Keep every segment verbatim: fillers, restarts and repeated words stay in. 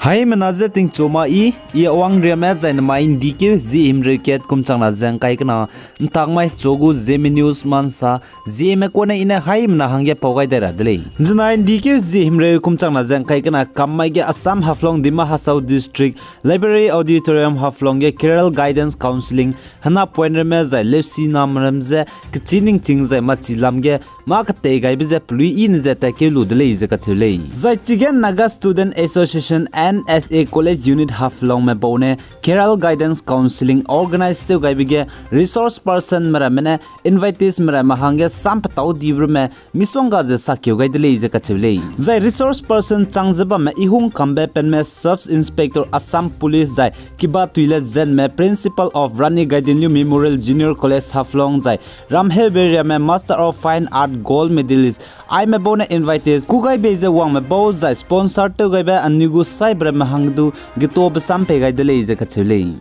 Haimena je tingchu ma i, i Awang Riame zai nemai ’ndi keu zie himreu kat kum changna ze ’ngkai kena, ’ntak mai chu gu Zeme News mansa, Zeme kone i ne haimena hangge pau gai dai ra de lei. Zenai ’ndi keu zie himreu kum changna ze ’ngkai kena kam mai ge Assam Haflong Dima Hasao District Library Auditorium Haflong ge Career Guidance Counselling hena point ramme zai leusinam ram ze kechi ningching zai machi lam ge mâ ketei gaibe ze pelui i ne ze tatkeu lu de lei ze kacheu lei. Zai chige Naga Student Association, N S A College Unit Haflongme bau ne Career Guidance Counselling organize tew gaibe ge resource personme ramme ne inviteesme ramme hangge sam petau dibe ramme misongga ze sakeu gai de lei ze kacheu lei. Zai resource person chang ze bamme Ihungkambe Penme, Sub Inspector Assam Police zai Kibatuile Zenme, Principal of Rani Gaidinliu Memorial Junior College Haflong zai Ramheube Riame, Master of Fine Art gold medalist, aime bau ne invitees kû gai bei ze wangme bau zai sponsor tew gaibe anui gu saibe ramme hang du getobe sam pei gai de lei ze kacheu lei.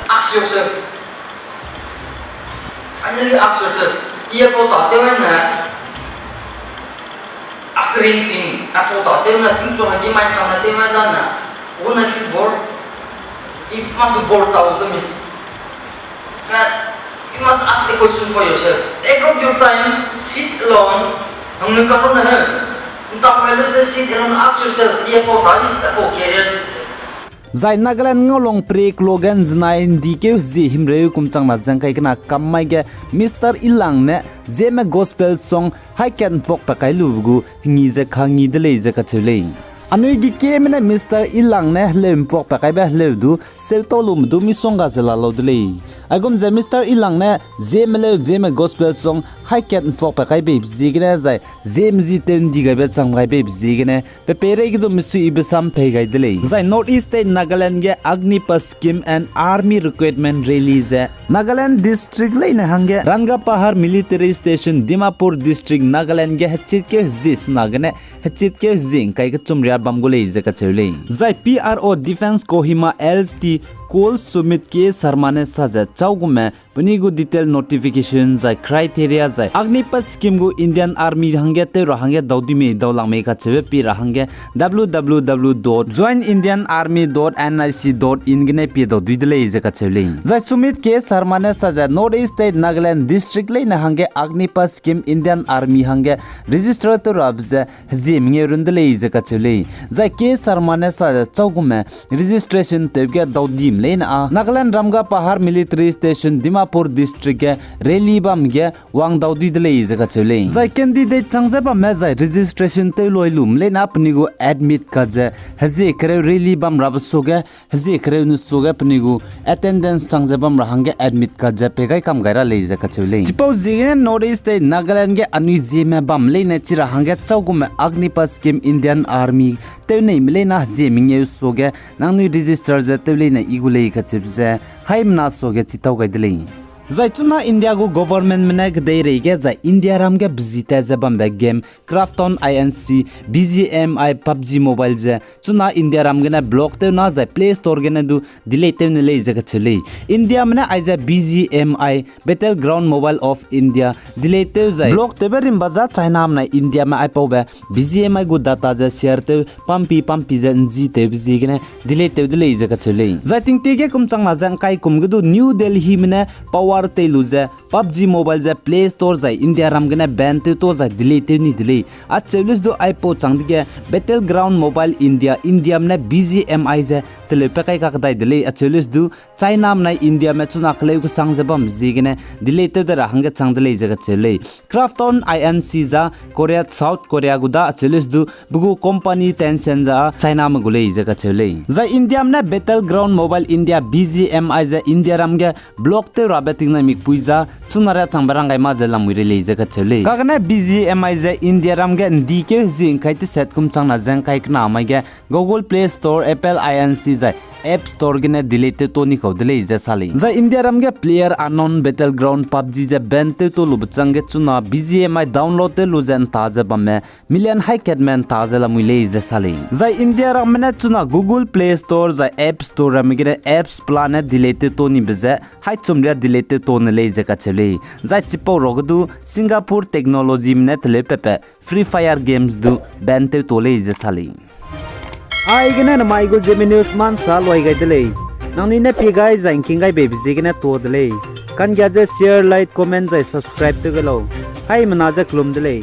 Ask yourself. Finally ask yourself. I apau ta tew ne, akring ting, apau ta tew ne, tingchu hagi mai sang ne tew mai da ne, won't I feel bored? It must be bored tau to me. But you must ask the question for yourself. Take out your time, sit alone. Nangnui ka ne, ntak mai lu ze sit alone, ask yourself, I apau ta di, apau career Zai Nagaland Ngaulong Preklo ge ’nzenai ’ndi keu hezie himreu kum changna ze ’ngkai kena kam mai ge Mister Ilang ne Zeme Gospel song haikat ’mpuak pa kai lube gu hengi ze kangi de lei ze kacheu lei. Anui gikeme ne Mister Ilang ne heleu ’mpuak pa kaibe heleu du seutau lume du misongga ze la lau de lei. Aigum ze Mister Ilang ne Zeme leu Zeme Gospel song haikat ’mpuak pa kai beibe ziegene zai Zeme zi tew ’ndi gaibe chang gai beibe ziegene pe peireige du mesuibe sam pei gai de lei. Zai North East State Nagaland ge Agnipath Scheme and Army Recruitment Rally ze Nagaland District leine hangge Rangapahar Military Station, Dimapur District, Nagaland ge hechit keu hezie sena gene hechit keu hezie ’ngkai kechum ria bam gu lei ze kacheu lei. Zai P R O Defence Kohima L T Col Sumit K Sharma ne sa ze châugume penui gu detail notification zai criteria zai Agnipath Scheme gu Indian Army hangge tew ra hangge dau di mei dau lang mei kacheube pi ra hangge W W W dot join Indian Army dot N I C dot in gene pie dau dui de lei ze kacheu lei. Zai Sumit K Sharma ne sa ze North East State Nagaland District leine hangge Agnipath Scheme Indian Army hangge register tew rabe ze hezie mengeu run de lei ze kacheu lei. Zai K Sharma ne sa ze châugume registration tewbe ge dau dime leine â Nagaland Rangapahar Military Station, Dimapur District ge rally bam ge wang dau dui de lei ze kacheu lei. Zai candidate chang ze bamme zai registration tew loi lume leine â penui gu admit card ze hezie kereu rally bam rabe suage hezie kereu ne suage penui gu attendance chang ze bam ra hangge admit card ze pei gai kam gai ra lei ze kacheu lei. Chipau ziegene North East State Nagaland ge anui Zeme bam leine chi ra hangge châugume Agnipath Scheme Indian Army tew neime leine â hezie mengeu suage nangnui register ze tew leine i gu lei kacheube ze haimena suage chitau gai de lei. Zai chuna India gu governmentme ne kedeirei ge zai Indiaram ge bezi tat ze bambe game Krafton Inc, B G M I, PUBG Mobile ze chuna Indiaram gene block tew na zai Play Store gene du delete tew ne lei ze kacheu lei. Indiame ne aize B G M I, Battleground Mobile of India, delete tew zai block tewbe rimba za Chiname nai Indiame aipaube B G M I gu data ze share tew pampi pampi ze ’nji tewbe ziegene delete tew de lei ze kacheu lei. Zai tingtie ge kum changna ze ’ngkai kum ge du New Delhime ne power tei lu ze PUBG Mobile ze Play Store zai Indiaram gene ban tew to zai delete tew ni de lei. Acheu lus du aipau chang dege Battleground Mobile India, Indiame ne B G M I ze teleu pa kai kakdai de lei. Acheu lus du Chiname nai Indiame chuna keleu kesang ze bam ziegene delete tew de ra hangge chang de lei ze kacheu lei. Krafton Inc za Korea, South Korea gu da acheu lus du pe gu company Tencent za Chiname gu lei ze kacheu lei. Zai Indiame ne Battleground Mobile India, B G M I ze Indiaram ge block tew rabe tingnai mikpui za chuna ra changbe rang gai ma ze lamui rei lei ze kacheu lei. Kagane B G M I ze Indiaram ge ’ndi keu hezie ’ngkai teset kum changna ze ’ngkai kena mai ge Google Play Store, Apple Inc zai App Store gene delete tew to ni kau de lei ze sa lei. Zai Indiaram ge PlayerUnknown Battleground PUBG ze ban tew to lube chang ge chuna B G M I download tew lu ze ’nta ze bamme million haikatme ’nta ze lamui lei ze sa lei. Zai Indiaramme ne chuna Google Play Store zai App Store ramme gene apps pelane delete tew to nibe ze haichum ria delete tew to ne lei ze kacheu lei. Zai chipau ruage du Singapore technologyme ne teleu pepe Free Fire games du ban tew to lei ze sa lei. Aigene namai gu Zeme News ma nsa luai gai de lei. Nangnui ne pie gai zai ngking gai beibe ziegene tuâ de lei. Kanggia ze share, like, comment zai subscribe tew gai lau. Haimena ze kelum de lei.